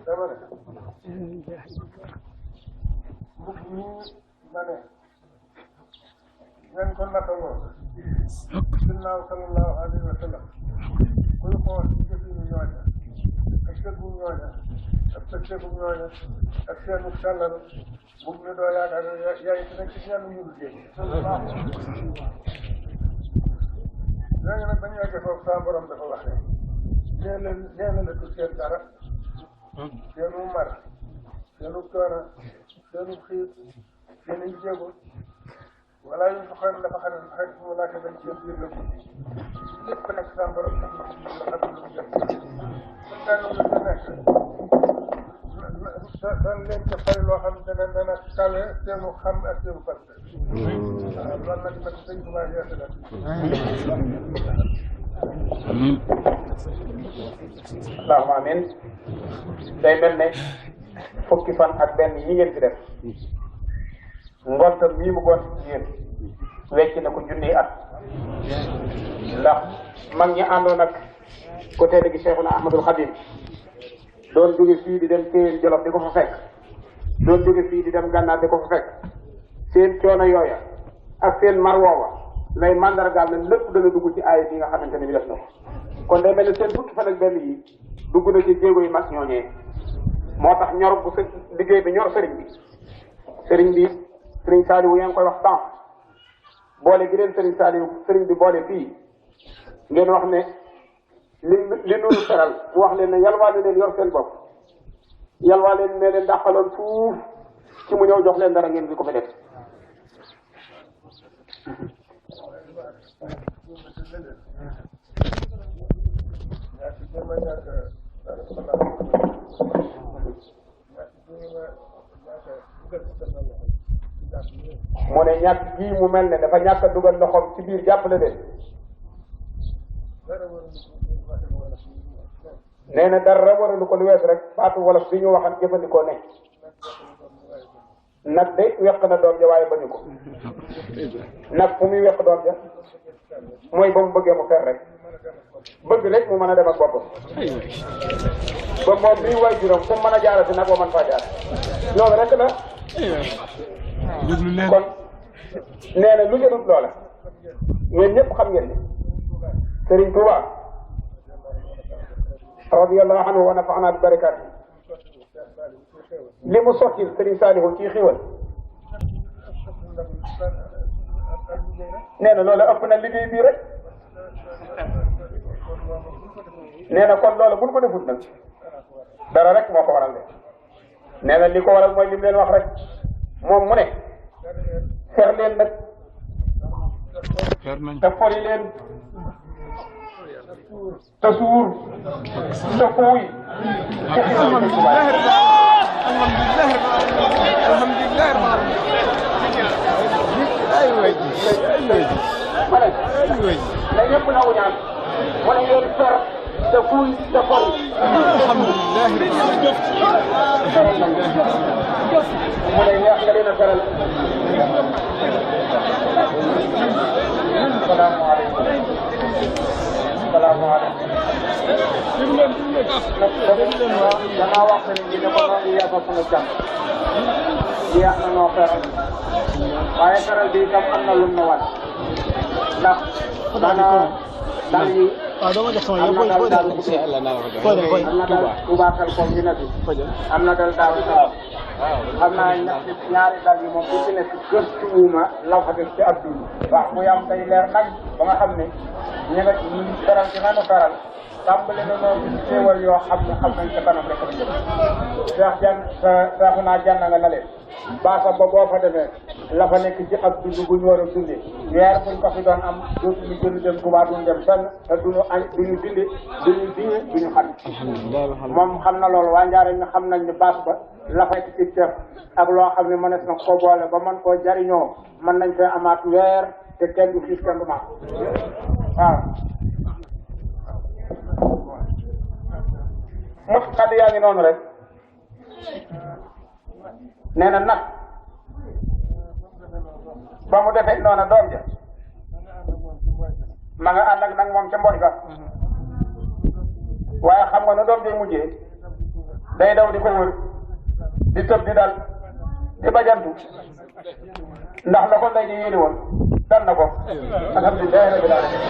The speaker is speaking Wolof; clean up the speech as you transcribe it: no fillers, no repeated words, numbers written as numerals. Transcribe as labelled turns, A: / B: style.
A: dama ne mbub mii ma ne ngeen ko nattaloo ginnaaw sallallahu alayhi wa sallam kuy xool jëfinu ñooña ak dëggu ñooña ak pëcceeku ñooña ak seenu sellal mbub mi doo yaakaar ne yaay dina ci ñenn ñu liggéey léegi nag bañu egge foofu saa borom dafa wax ne nee na la ko seen dara seenu mar seenu coono seenu xiif seenu jéego wala yu ñu xool dafa xam ne xëy na wala ka dañ seen biir la guddi lépp nag saa borom xam na ci biir la xam lu jëm kon daal lu ca nekk san leen ca fay loo xam ne dana kawe seenu xam ak seenu fas waaw loolu nag nag sëñ Tuubaa yeese la
B: allahumma amin day mel ne fukki fan ak benn yi ngeen fi def ngontam mii mu gont ci yéen wecc na ko junniy at ndax mag ñi àndoon ak côté gi Cheikhuna Ahmadul Khadim doon jóge fii di dem Téyeen Jolof di ko fa fekk doon jóge fii di dem Gànnaar di ko fa fekk seen coono yooya ak seen mar woowa lay mandargaal ne lépp dana dugg ci aaya bi nga xamante ne bi def na ko kon day mel ne seen fukki fan ak benn yi dugg na ci jéego yu mag ñooñee moo tax ñor bu liggéey bi ñor sëriñ bi sëriñ Saliou yaa ngi koy wax sànq boole gi leen sëriñ bi boole fii ngeen wax ne li nuru teral wax leen ne yalwaa leen yor seen bopp yalwaa leen ne leen dàqaloon fuuf ci mu ñëw jox leen dara ngeen di ko fa def mu ne ñàkk gii mu mel ne dafa ñàkk a dugal loxoom ci biir jàppale leen nee na dara waralu ko lu wees rek baatu wolof bi ñu waxan jëfandikoo ne nag de weq na doom ja waaye bañu ko nag fu muy weq doom ja mooy ba mu bëggee mu fer rek bëgg rek mu mën a dem ak boppam ba moom bii way juróom fu mu mën a jaarati nag boo mën faa jaar loolu rek la kon nee na lu jëlut loola yéen ñëpp xam ngeen ni Serigne Touba radiyallahu anhu wa nafa'ana bi barakaati li mu sottil Serigne Saliou ci xiwal nee na loolu ëpp na liggéey bii rek nee na kon loolu buñ ko defut nag dara rek moo ko waral de nee na li ko waral mooy li mu leen wax rek moom mu ne fer leen nag te fori leen te suur te fuuy ma ne na ñëpp na wuñaan mu ne ngeen fer te fuuy te fori mu ne neex nga leen a feral salaamaaleykum danaa wax ne ni ne ko noonu yàggal sama jàmm jeex na noo feral waaye feral bi itam am na lu mu wan ndax maanaam daal yi
C: waaw dama jox sama yëpp booy daal ko see Allah naa ko jox
B: am na dal Touba xel koom ñu nekk am na dal Daaru Salaam xam naa ñaari dal yi moom bu ci nekk gëstuwuma la fa def ci ab dund wax mu yam day leer nag ba nga xam ne ñu nga feral ci nanu feral tàmbale na noonu ci xéewal yoo xam ne xam nañ ca kanam rek la jëm seexu naa jànn nga na leen baasa ba boo fa demee la fa nekk ci ab dund bu ñu war a dundee weer buñ ko fi doon am dootuñu gën dem Touba duñ dem fenn te duñu añ duñu dindi duñu diñe duñu xam moom xam na loolu waa Njaaréem xam nañ ne baas ba la fa nekk ci def ak loo xam ne mënees na ko boole ba mën koo jariñoo mën nañ fee amaat weer te kenn du xiif kenn du mat waaw mos kaddu yaa ngi noonu rek nee na nag ba mu defee noona doom ja ma nga ànd ak nag moom ca mbooy ga waaye xam nga ne doom ja mujjee day daw di ko wër di tëb di dal di bajantu ndax la ko ndey di yéene woon dal na ko alhamdulilah rabbil alamin